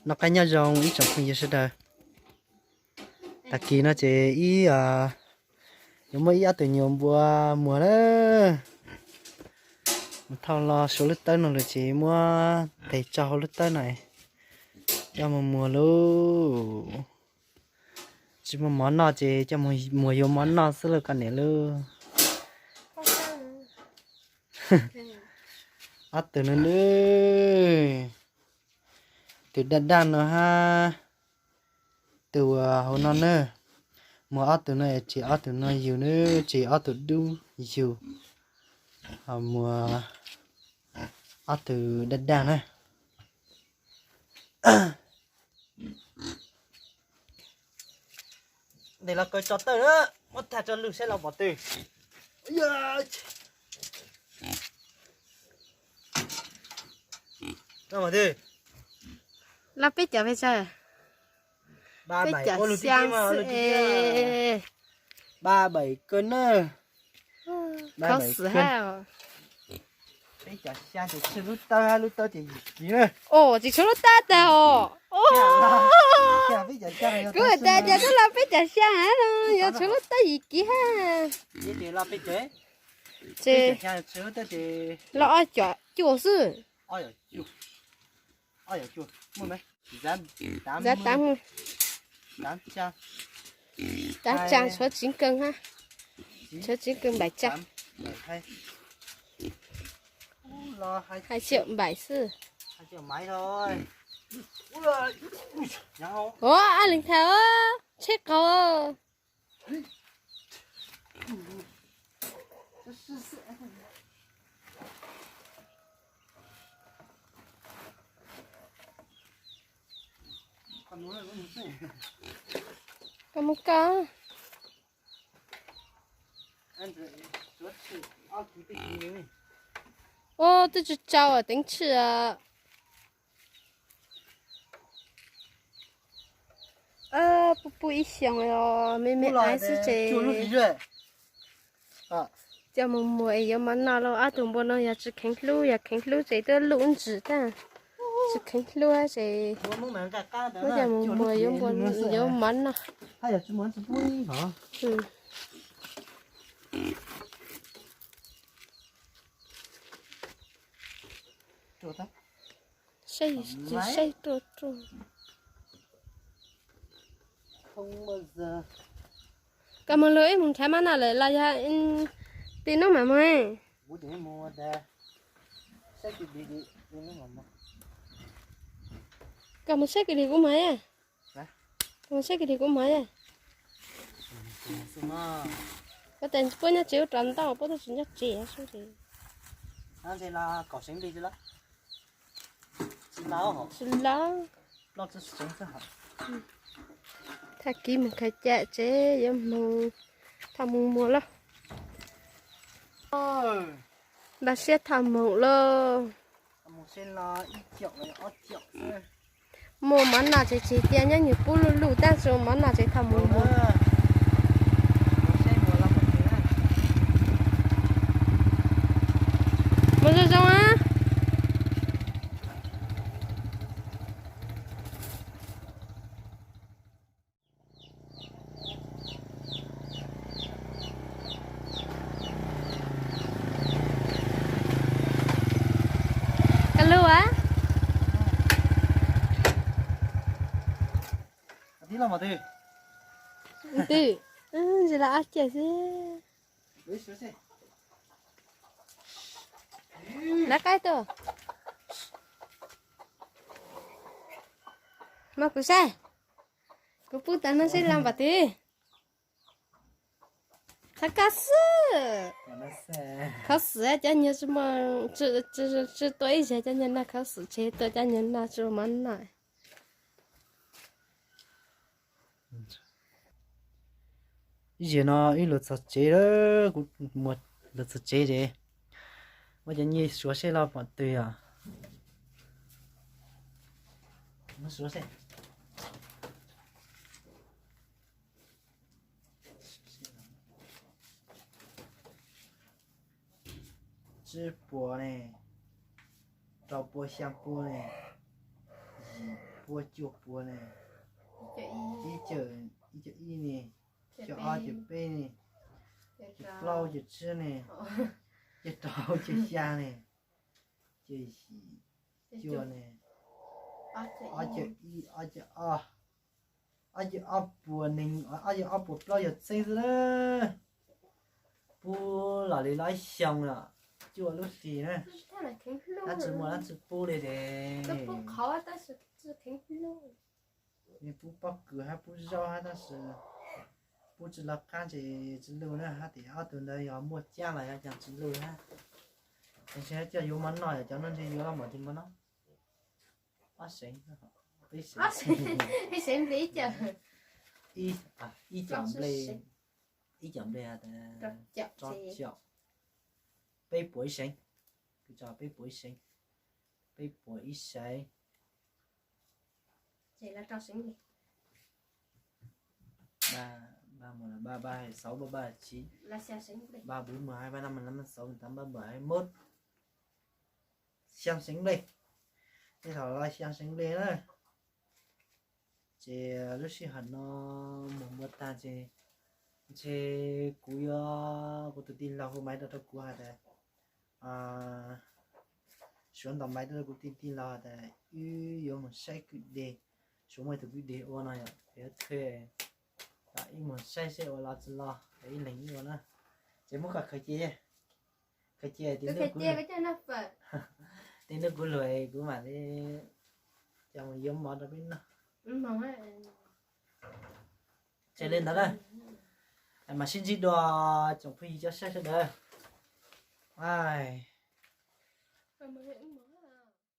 Noj qab nyob zoo ib tsoom phooj ywg sawv daws. Tag kis no ces ib yuav muab ib ob tug nyuas npua muag na. Mus thauj los suav lub tawb no lawm ces muab tes tso hauv lub tawb no, coj mus muag lauj. Tsis muaj mov noj ces coj mus muag yuav mov noj xwb lauj koj niam lauj. Ob tug no, tus daj daj no hab tus hauv no na. Muag ob tug no es tseg ob tug no yug na, tseg ob tug dub yug. Ho muag ob tug daj daj na. Ntes los kaw tso tawj na, muab tag tso lwg saib los pom twg. Los peb cov pes tsawg? Peb cov xyaa xwb es. Ba bảy cân na. Khov xwm hab. Peb cov xyaa ces tshuav lub tawb hab lub tawb ces yim kiv na. Os, tsis tshuav lub tawb tag os. Kuv hais tias cov twb los peb cov xyaa hab no yuav tshuav lub tawb yim kiv hab. Ces los ob cov cuaj xwb. Giá tám mươi. Tám trăm, sáu chín cân ha. Sáu chín cân bảy trăm. Hai triệu bảy xwb. Ủa, anh Linh Thảo á, chết cậu. Koj mus koj. Ua, twb tsis tsau teev tshwj. Pub pub ib xyoos os, me me aiv xwb ces coj mus muag es yuav mov noj lauj. Ob tug npua no yog tsis kheev hlub, yog kheev hlub ces twb luj ntsis tag. Tsis kheev hlub ces muab coj mus muag yuav mov noj. Saib, saib ruaj ruaj. Koj mus lug ib mus nrhav mab noj lawm los yog tim no mam mus? Koj mus saib kiag li kuv mas. Koj mus saib kiag li kuv mas. Koj tes puab nyob tsev ua rau ntau, puab twb tsis nyob tsev xwb. Tsis lawv. Thaj kis mus khaws cam tsev yuav moog thauj moog muag lauj. Npaj siab thauj moog lauj. Muaj mov noj tsev tsis tias nyob nyuag pub luj luj tab sis mov noj tsev thauj moog muag. Mus zoo zoo a. Koj lub a? Twb, ntsis los ob ceg xwb. Lawv qaib tuaj. Mas kuv saib, kuv pub tau no seb los npaum twg. Qhov koj xwb. Khaub xwm cov nyuag tsis muaj, tsis tua ib zaug cov nyuag noj khaub xwm tseg, tua cov nyuag noj tsis ua mov noj. Ib zaug no wb los txog tsev lawm, kuv mus los txog tsev ces muab cov nyiaj suav seb los pom twg os. Tsib puas ne, rau puas xya puas ne, yim Pua cuaj pua ne, ib caum, ib caum ib ne, caum ob caum peb ne, caum plaub caum tsib ne, caum rau caum xya ne, caum yim cuaj ne, ob caum ib, ob caum ob, ob caum ob puas nees, ob caum ob puas plaub caug txheeb xwb na. Pub los li ob xyoos lawm, cuaj lub hlis na. Dab tsi muaj dab tsi pub li es. Pub pob kws hab pub zaub hab tab sis pub tsi lug qab ces tsi lug na, hab tias ob tug ntawd yog muaj cab los yog cas tsi lug hab. Ces ntshe coj yuav mov noj, yog cov no ntshe yuav los mam tis mov noj. Ob seev, peb seev, ib caum nplej, ib caum nplej rau caum, peb puas ib seev, kuv tso peb puas ib seev, peb puas ib seev, ba, ba mus ba, ba xauv ba, ba tsib, ba npus mas hais ba na mas na xauv tas ba npus hais mub, xyaa seev nplej, tej thaum los xyaa seev nplej na. Ces lub sij hawm no mus npua tag ces ntshe kuv yuav, kuv tus tij laug hu maiv rau rau kuv hais tias, suav ntaus maiv rau kuv tus tij laug hais tias wb yuav mus saib kwj deg, suav muaj tus kwj deg ua no yom, yuav thw, wb mus saib seb ua los tsi los, ib leeg ib ua na. Ces muab koj khaws cia, khaws cia, tib nub kuv luag kuv mam li coj mus yuav mov rau peb noj. Ces li ntawd na, mam sib ntsib dua tsoom phooj ywg cov saib sawv daws.